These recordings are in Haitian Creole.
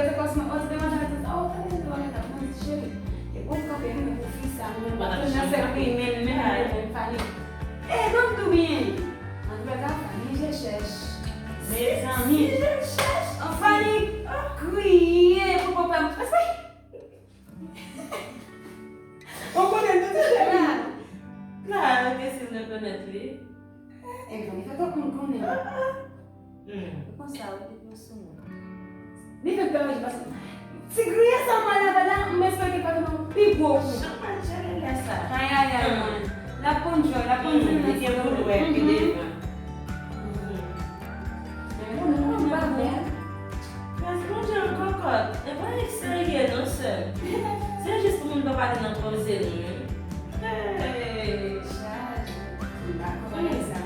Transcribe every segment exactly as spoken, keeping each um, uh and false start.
rete kòs mwen, o, ti demwazèl di sa, o, tande, tande, tande, mwen di, cheri, e bon kanpe, nou, pou fi sa, nou, menm pa nan sèk li, men, men, men, men, Fanny. E, don't do me. Antouka, Fanny, je chèch. Mezanmi. Si, si, je chèch. Fanny kriye pou papa. Ou konnen nou te jere. Klaro ke si l rekonèt li. E bon, li fè tankou l konnen. Hmm. Konsa, wi, li pran sou mwen. Li fè pè, paske ti griye sa mwen la, la, m espere ke pa gen yon pi gwo kou. Jan mwen jere lè sa. Ay, ay, ay, mwen. L ap konn jwe, l ap konn jwe. Li gen pou l wè pi devan. Mwen, mwen, mwen, mwen. Mas Bondye an kòkòt. E pa nèg serye non, sè m. Se jis pou moun pa pale nan koze nou, wi. Hey! Chaje. M pa konprann sa.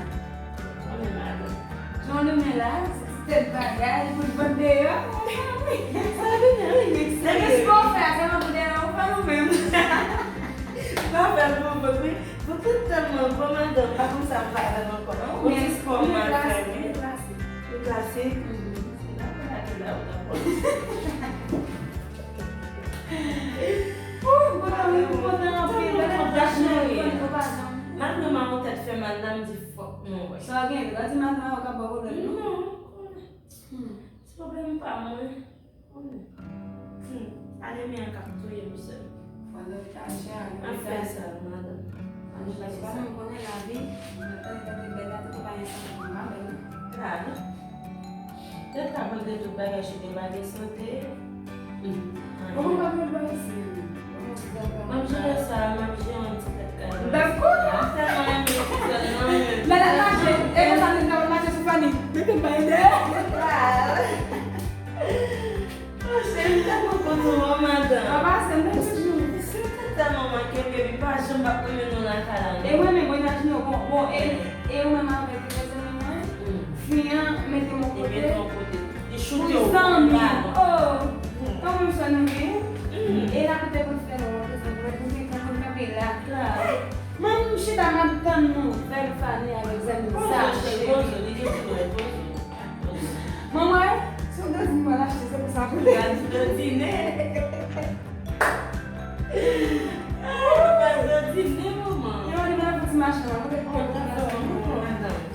Konnen madanm. Jan w limen la, se ti tèt bagay pou l vann deyò. Sa vin wi, nèg serye. Depi si w fè a, se nan pou deyò, ou fè nou menm. M pa fè l pou vòt, wi. Pou tout tan mwen, gwo madanm, pa konn sa m pa fè ankò. Ou ti spò m al fè, wi. Ou klase. Ou klase. Se la pou lage la ou ta pòs. Ou kontan, wi, ou kontan anpil. Lè n ap dash nan ri. Madanm an yon tèt fè mal la, m di fòk mwen wè. Sa gen, lè di madanm an ka ba w pwoblèm, non? Non, m konnen. Hmm. Se pwoblèm pa mwen. Konnen. Hmm. Anemi an k ap touye m sèl. Fò lopital chè, anemi an. An fè sa, madanm. Anemi pa menm konnen lavi. Anemi pa menm bèl la, tout pa gen sante, pa bèl. Klaro. Tèt la malgre tout bagay, chita pa gen sante. Hmm. Kòman w pa vle bò isi? M ap jere sa, m ap jere yon ti tèt kay. M tèlman renmen ti sèl nan, men. Lè l ap mache, e konsa li t ap mache sou Fanny. Mete m bay dèyè. Oh, cheri, m tèlman kontan wè w, madanm. Papa, se m te toujou. Se tèt tèlman manke, baby, pa janm p ap renmen nou lakay la, non. E mwen menm, mwen imajine w, bon, bon, e, e ou menm avèk mezanmi mwen, fi an mete m yon kote. Li mete w yon kote. Li choute w pou zanmi. Oh! Tankou m sè nou ye. E l ap koute pou l fè nou, pou l fè nou, pou l kanpe la. Klaro. Mwen, m chita, m ap tann nouvèl Fanny avèk zanmi sa. Poze, cheri, poze, li gen pou l wè, poze. Manman, se yon dezim mwen achte, se pou sa pou li. Gad dodine. Ah, gad dodine, manman. Yo, li mwen pou ti machin, mwen, mwen, mwen, mwen, mwen, mwen.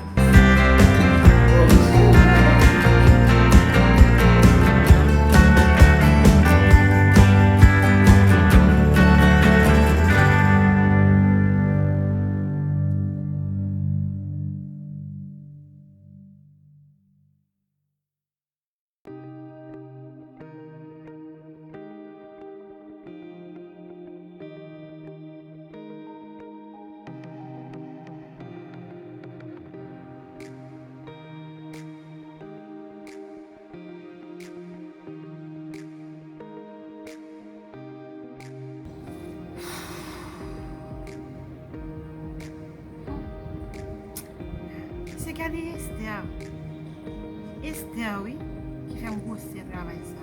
Se Esther. Esther, wi, ki fè m gwosè travay sa.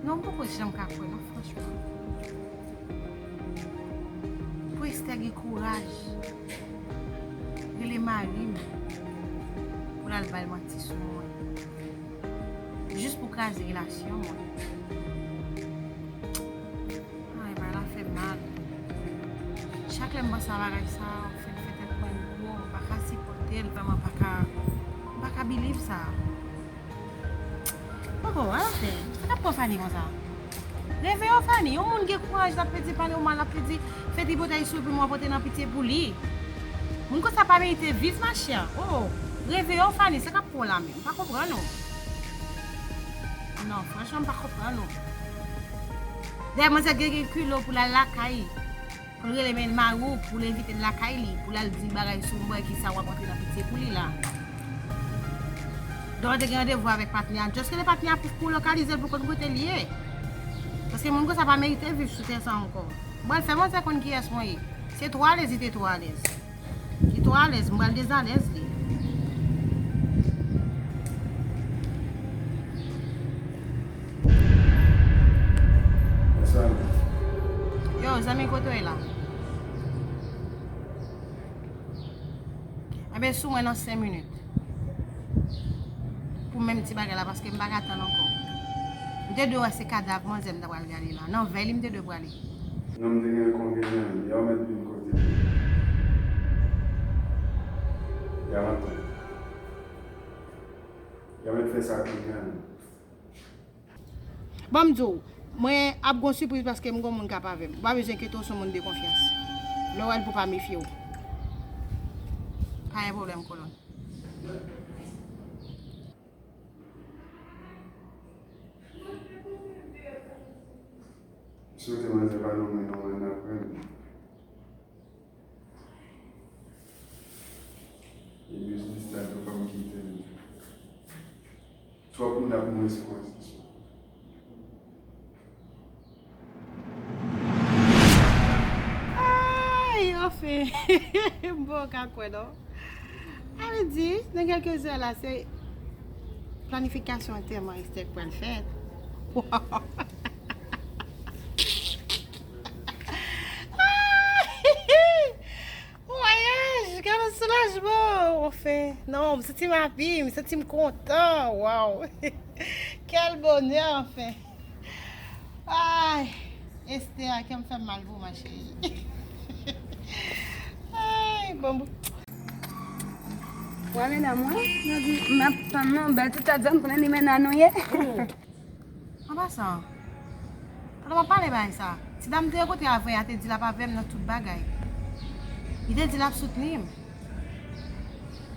Non, m poko janm ka kwè, non, franchman. Pou Esther gen kouraj rele mari m pou l al bay manti sou mwen. Jis pou kraze relasyon mwen. Ay, bagay la fè m mal. Chak lè m panse a bagay sa, fè m fè tèt mwen gwo, m pa ka sipòte l, vrèman m pa ka, m pa ka believe sa. Poko, ala fè. Sa k ap pran Fanny konsa? Reveye w, Fanny. Yon moun gen kouraj l ap pedi pale w mal, l ap pedi fè tripotay sou l pou moun pote nan pitye pou li. Moun konsa pa merite viv, machè. Oh, reveye w, Fanny. Sa k ap pran w la menm? M pa konprann ou. Non, franchman, m pa konprann ou. Dayè, manzè gen, gen kilo pou l al lakay, pou l rele men mari w, pou l envite l lakay li, pou l al di bagay sou mwen, kisa w ap antre nan pitye pou li la. Donk, w te gen randevou avèk patnè a. Just rele patnè a pou, pou lokalize l, pou konn kote l ye. Paske moun konsa pa merite viv sou tè sa ankò. M pral fè manzè konn kiyès mwen ye. Se twò alèz li te twò alèz. Li twò alèz, m pral dezalèz li. Yo, zanmi, kote w ye la? Enben, sou mwen nan senk minit. Pou menm ti bagay la, paske m pa ka tann ankò. M te dwe wè se kadav manzè m ta pral gade la. Nan vèy li m te dwe prale. Non, m te gen konvenyan, y a mèt vin kote m. Y a mèt, y a mèt fè sa konvenyan. Ban m di w, mwen ap gon sipriz paske m gon moun k ap avè m. Ou pa bezwen enkyete w, se yon moun de konfyans. Lè w wè l pou pa mefye w. Pa gen pwoblèm, kolòn. M swete manzè pa nonmen non, mwen aprann. E biznis la tou pa m kite l. Twòp moun ap mouri sou konstriksyon. Ay, anfen. M poko ka kwè, non. Sa vle di, nan kèlke zè la, se planifikasyon antèman Esther k pral fèt. Waw. Ay! Vwayaj, gade soulajman, anfen. Non, m santi m api, m santi m kontan, waw. Quel bonheur, anfen. Ay, Esther, kè m fè m mal pou ou, ma chérie. Ay, bon, bon. Wè, medam, wè, nou di, m ap tann nou, bèl ti tèt zòn, konnen li menm nan nou ye. An pasan, pandan m ap pale bagay sa, ti dam te rankontre avè a te di l ap avè m nan tout bagay. Li te di l ap soutni m.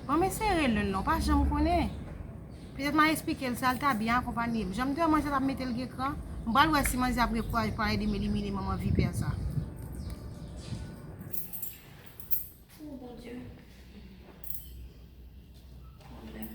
Bon, m eseye rele l non, pa janm konnen. Petèt m a esplike l sa, l ta byen akonpanye m. Jan m te wè manzè t ap mete l gen kran, m pral wè si manzè ap gen kouraj pou al ede m elimine manman vipè sa. Oh, Bondye. Pwoblèm.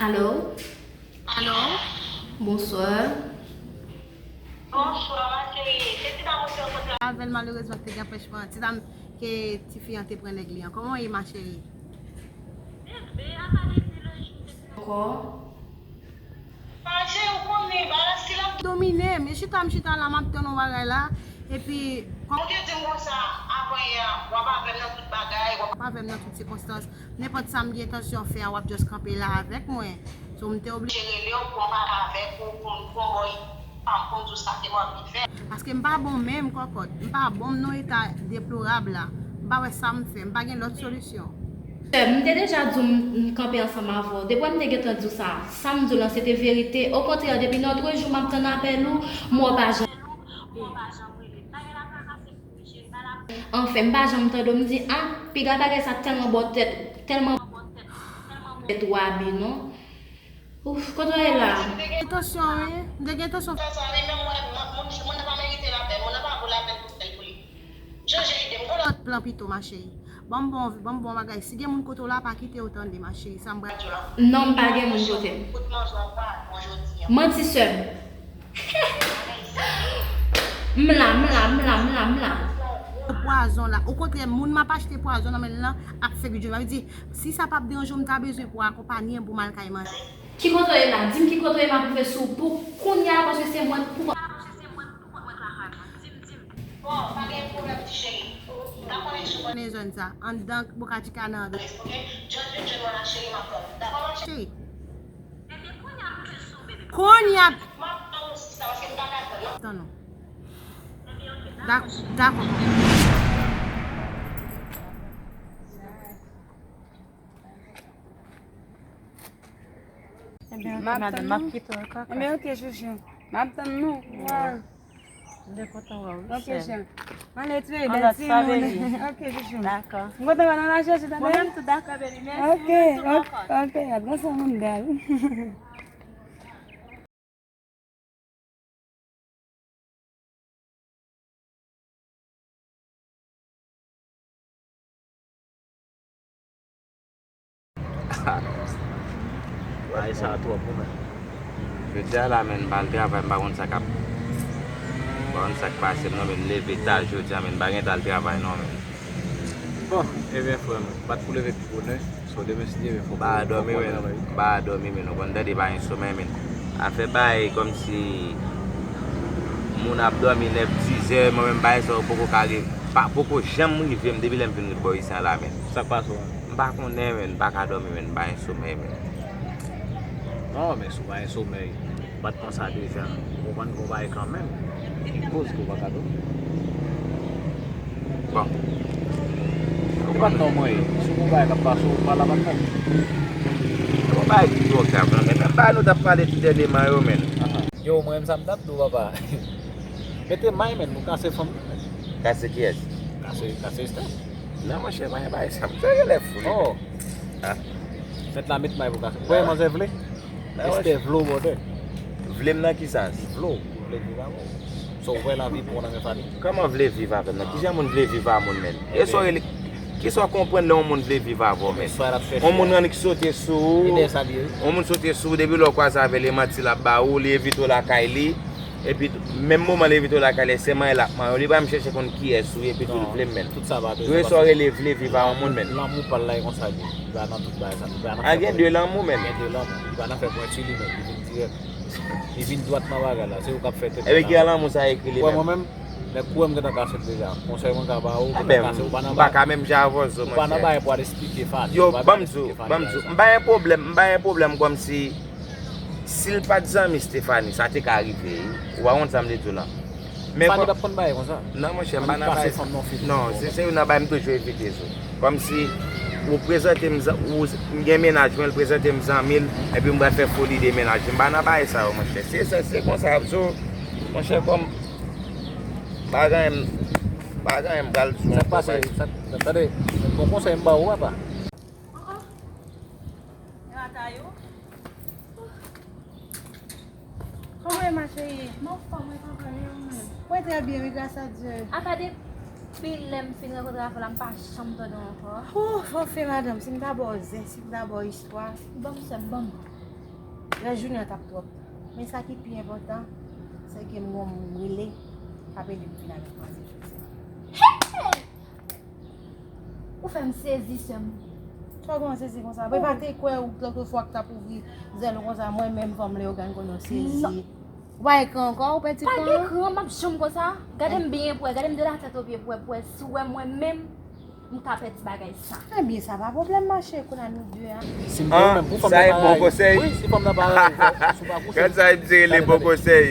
Alo? Alo? Bonswa. Bonswa, ma chérie. Se ti dam ou te rankontre avè l, malerezman, ki te gen anpèchman. Ti dam ke tifi an te pran nèg li an. Kòman w ye, ma chérie? Bebe, a pa depi le jou te ankò. Domine m. E chita m chita la, m ap tann yon bagay la. Epi, kòm ou te di m konsa, avan yè, w ap avè m nan tout bagay, w ap avè m nan tout sikonstans. Nenpòt sa m gen entansyon fè a, w ap just kanpe la avèk mwen. So, m te oblije rele w pou m pale avèk ou, pou m, pou m ba w pa m konn di w sa ke m anvi fè. Paske m pa bon menm, kòkòt. M pa bon, m nan yon eta deplorab la. M pa wè sa m fè. M pa gen lòt solisyon. Sè m, m te deja di w m, m kanpe ansanm avè w. Depi w m te gentan di w sa. Sa m di w lan, se te verite. Okontrè, depi nòtrejou m ap tann apèl ou, m wè w pa janm. Anfen, m pa janm tande w, m di, ah, piga bagay sa tèlman ba w tèt, tèlman ba w tèt, tèlman ba w tèt ou abi, non. Ouf, kote w ye la? M te gen entansyon, wi. M te gen entansyon fè sa, wi, men mwen, moun, moun nan pa Chanje ide m. Yon lòt plan pito, ma chérie. Ban m bon, ban m bon bagay. Si gen moun kote w la, pa kite yo tande, ma chérie. Sa m pral. Non, m pa gen moun kote m. Manti, sè m. M la, m la, m la, m la, m la. Pwazon la. Okontrè, moun m ap achte pwazon nan men l lan ap fè bidyo. Sa vle di, si sa p ap deranje w, m ta bezwen pou w akonpaye m pou m al kay manti. Ki kote w ye la? Di m ki kote w ye, m ap rive sou w pou kounye a, paske se mwen pou. Konnen zòn sa, anndan Boca Chica nan. Cheri. Kounye a. Tann nou. Dak-, dakò. Ebyen, ok, madanm, m ap kite w kaka. Ebyen, ok, chouchou. M ap tann nou. Wow. M te kontan wè w, wi, sè m. Ok, chè. Mwen ale tou, bèl timoun. Ok, chouchou. Dakò. M kontan wè w nan la chèche, tande? Mwen menm tou, dakò, baby. Mèsi, mwen tou, ok, ok, ok, gad, gad sa moun bèl. Bagay sa twòp wi, men. Jodi a la, men, m pa al travay, m pa konn sa k ap, m pa konn sa k pase m non, men, m leve ta jodi a, men, m pa gen tan al travay non, men. Bon, ebyen, frè m, bat pou leve pi bonè. So, demen, si Dye vle, fò m pa dòmi, men. M pa dòmi, men. Ou konn tande, pa gen somèy, men. Afè bagay kòmsi moun ap dòmi nèf, dizè, mwen menm, bagay sa yo poko ka rive, pa, poko janm rive m depi lè m vin ret bò isi a la, men. Sa k pase w, men? M pa konnen, men. M pa ka dòmi, men. M pa gen somèy, men. Non, men si w pa gen somèy, bat konsa deja. Ou konprann gen yon bagay kanmenm ki koz ke w pa ka dòmi. Bon. Ou pa t non mwen ye. Si w gon bagay k ap pase w, pale a patnè m. Gon bagay ki twò grav non, men menm bagay nou t ap pale ti dènyèman yo, men. Yo, mwen menm sa m t ap di w, papa. Mete may, men, nou kase fanm nan, men. Kase kiyès? Kase, kase Esther. Non, monchè, pa gen bagay sa. Monchè, genlè fou, li. Oh. Ah. Mèt la met may pou kase. Wè, manzè vle. Esther vle w, brother. Vle m nan ki sans? Li vle w, li vle viv avè w. So, w wè lavi pou w nan men Fani? Kòman vle viv avè m nan? Kijan moun vle viv a moun, men? E sa w rele, kisa w konprann lè yon moun vle viv avè w, men? Yon moun rannik sote sou ou. Yon moun sote sou ou, depi lè w kwaze avè l, e manti l ap ba ou, li envite w lakay li. Epi, menm moman li envite w lakay li, se manyen l ap manyen w. Li pa menm chèche konn kiyès ou ye, epi tou l vle m, men. Tout sa pa bezwen. Dwe sa w rele vle viv a yon moun, men. Lanmou pa l la, e konsa l ye. Li pa nan tout bagay sa. Li pa nan fè pwenti. A, gen de lanmou, men. Gen de lanmou. Li pa nan fè pwenti, li menm. Li vin dirèk. Li vin dwat nan bagay la. Se ou k ap fè tèt. Ebyen, ki jan lanmou sa ekri li menm? Wè, mwen menm, nèg kouwè m gentan kase l deja. Konsèy mwen ka ba ou, ou gentan kase, ou pa nan bagay. M pa ka menm jan avè w, monchè. Ou pa nan bagay pou al esplike Fani. Yo, ban m di w, ban m di w. M pa gen pwoblèm, m pa gen pwoblèm kòmsi Si l pa t zanmi Stephanie, sa te ka rive, wi. Ou pa konn sa m te di w lan. Men Fanny pa t ap konn bagay konsa. Non, monchè, m pa nan bagay sa. Non, se, se youn nan bagay m toujou evite sou. Kòmsi, ou prezante m zan-, ou, m gen mennaj mwen, l prezante m zanmi l, epi m pral fè foli de mennaj li. M pa nan bagay sa yo, monchè. Se, se, se konsa y ap di w, monchè, kòm, pa gen anyen m, pa gen anyen m pral di w ankò. Sa k pase? Sa, tande, bon konsèy m ba ou, papa. Oh, oh. E atay ou? Kòman w ye, ma chérie? M anfòm, mwen kontan, e ou menm? Mwen trè byen, wi, gras a Dye. Apa depi lè m fin rankontre avè w la, m pa janm tande w ankò. Ou fòfe, madanm, si m ta ba w zen, si m ta ba w istwa. Ban m, sè m, ban m. Rès jounen an t ap twòp. Men sa ki pi enpòtan, se ke m gon moun m rele, k ap ede m vin avèk manzè jodi a. Hey! Ou fè m sezi, sè m. Sa w gen w sezi konsa? Mwen pa te kwè ou lòt fwa k t ap ouvri zèl ou konsa, mwen menm fanm Leyogàn konnen w sezi. Ou pa gen kran ankò, ou pèdi kran an? Pa gen kran, m ap janm konsa. Gade m byen pou wè, gade m de la tèt o pye pou wè, pou wè si w wè mwen menm, m ka pèdi bagay sa. Ebyen, sa pa pwoblèm, ma chérie, kounye a nou de a. Si m te ou menm, pou fanm nan pa rayi. Wi, si fanm nan pa rayi, si w pa kouche. Gad sa misye rele bon konsèy.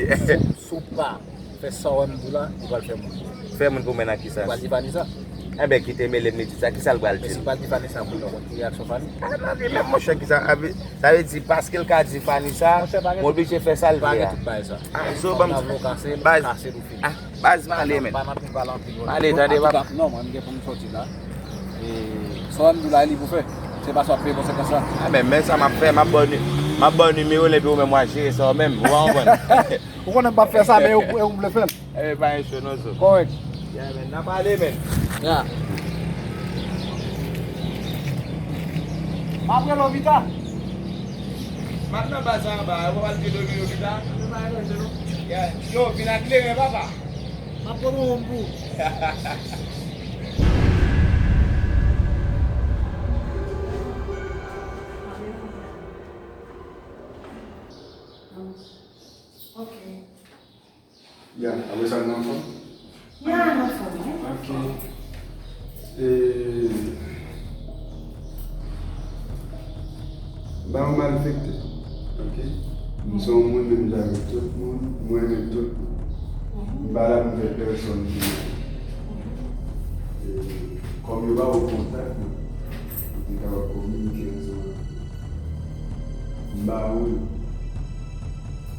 Si w pa fè sa w wè m di w la, ou pral fè moun. Fè moun pou mwen nan ki sans? Ou pral di Vanessa. Enben, kite mele m, li di sa, kisa l pral di l? Men si l pral di Vanessa, pou nou konn ki reyaksyon Fanny. A, non, li menm, monchè, kisa, sa vle di, paske l ka di Fanny sa, m oblije fè sa l vle a. Pa gen tout bagay sa. A, so, ban m, baz, a, baz, m ale, men. M ale, tande, papa. Non, mwen, m gen pou m soti la. E sa w wè m di w la, e li pou fè. Se pa sa w ap peye konsekans la. A, men, men sa m ap fè, m ap ba w ni-, m ap ba w nimewo l, epi ou menm w a jere sa w menm, ou pa konprann? Ou konnen m p ap fè sa, men ou, ou vle fè l. Ebyen, pa gen cho non, so. Kòrèk. Yeah, man. N ap ale, man. Yeah. M ap rele w pita. M ap nan baz la anba a, w ap al te domino pita. Yeah. Yo, vin ak kleren, papa. M ap pran yon pou. Ok. Ya, apre sa nou anfòm? Ya, nou anfòm, wi. Ok. E, m pa yon malfektè, ok? M se yon moun menm jan avèk tout moun, m renmen tout moun. M pa la pou m fè pèsòn di mal. E, kòm yo ba w kontak mwen, pou te kapab kominike ansanm avèk mwen. M ba ou li.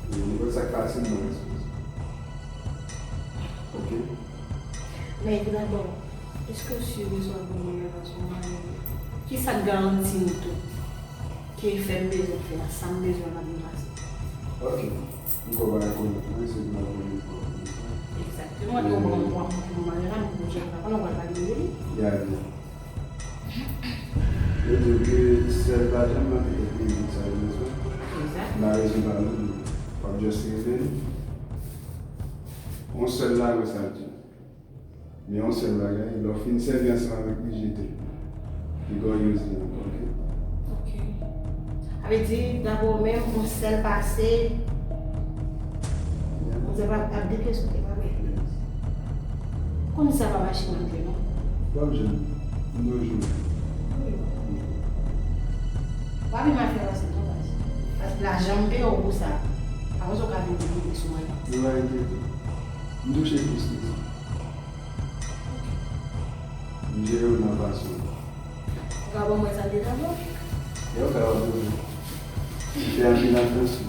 E, nenpòt sa k pase, m nan responsab. Ok. Men tou dabò, èske w si w bezwen al pran yon relasyon marye? Kisa k garanti nou tou ke fè m bezwen fè a, sa m bezwen la vin pase? Ok. M kwè w pa ka konnen mwen, se pou m al pran yon fwa konsa. Egzakteman, e w pran yon fwa pou m marye la, m poko janm ka konnen, w pral pale de li. Ya, ya. Yo di w ke sèl pa janm nan petèt li di sa yo bezwen. Egzak. Malezi pa nou, w ap just rele l. Yon sèl la, wè sa l di. Men yon sèl bagay, lè w fin sèvi ansanm avèk li, jete l. Piga w use li ankò, ok? Ok. Sa vle di, dabò menm, yon sèl pase, yon sèl pa ap deplese, ok, pa vre? Yes. Konn sa pa mache nan vye, non? W ap jwenn. M toujou. W ap vin mal fè pase, non, baz. Paske lajan m peye w pou sa. Apre sa, w ka vin vin sou mwen. Yo pa enkyete. M touche plis ke sa. M jere w nan fason. Ou ka ban mwen sa deja, non? E ou ka wè pou ou. Li fè anpil atansyon.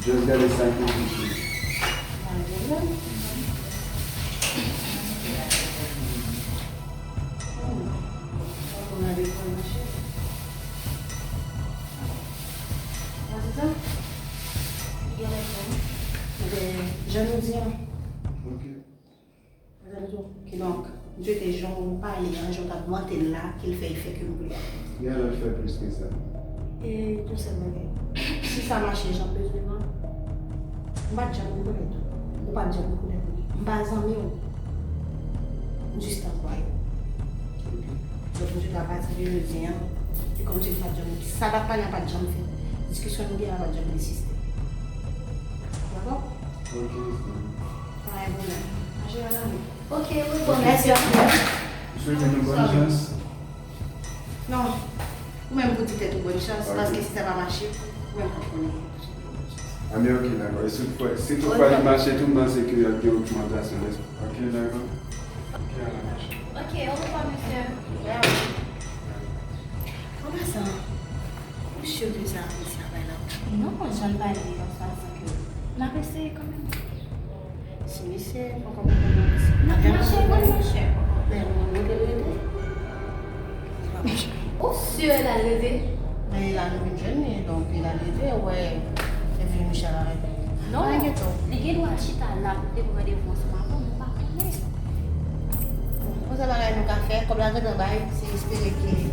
Just gade sa ki touche. Pa gen pwoblèm. Ou gade pou mache. Wè se sa? Li genlè fè, wi. Ebyen, jan nou di an. Ok. Kidonk, m swete jan w pale an, jan w t ap vante l la, ke l fè efè ke m vle a. Gen lè l fè plis ke sa. E yon sèl bagay. Si sa mache jan m bezwen l lan, m pa t janm rekonèt ou. Ou pa t janm rekonèt mwen. M pa zanmi w. M jis anplwaye w. Ok. Donk, m swete apati de jodi an, se kòmsi m pa t janm, sa n t ap pale an pa t janm fèt. Diskisyon nou gen an pa t janm egziste. Dakò? Ok, sista. Pa gen pwoblèm. Mache al ale. Ok, wi, bon, mèsi anpil. M swete nou bòn chans. Non. Ou menm pou di tèt ou bòn chans, paske si sa pa mache, ou menm k ap konnen. Anben, ok, dakò. E si toutfwa, si toutfwa li mache tou, m panse ke y ap gen ogmantasyon, nèspa? Ok, dakò. Ok, alò, mache. Ok, orevwa, mesye. An pasan, ou si ke sa ap travay la? Non, jan l pale an, sa sanble ke n ap eseye kanmenm. Si misye poko konprann nou, n ap mache, n ap mache. Men, nou te rete. Ou si l al rete? Men la nou vin jwenn li, donk li al rete, wè, epi misye al arete. Non, li gen dwa chita la pou l te pran randevou ansanm avè w, nou pa konnen. Bon, yon sèl bagay nou ka fè, kòb la gentan bay, se espere ke li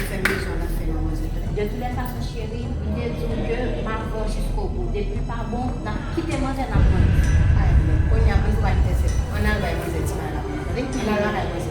fè bezwen l ap fè nan manzè. De toutes les façons, cheri, m te di w ke m ap fè w jiskobou. Depi l pa bon, n ap kite manzè, n ap pran l. Ay, men, kounye a, pou nou pa kite sèl. Ann al bay manzè ti bagay la pou nou, tande? Ann al lakay manzè.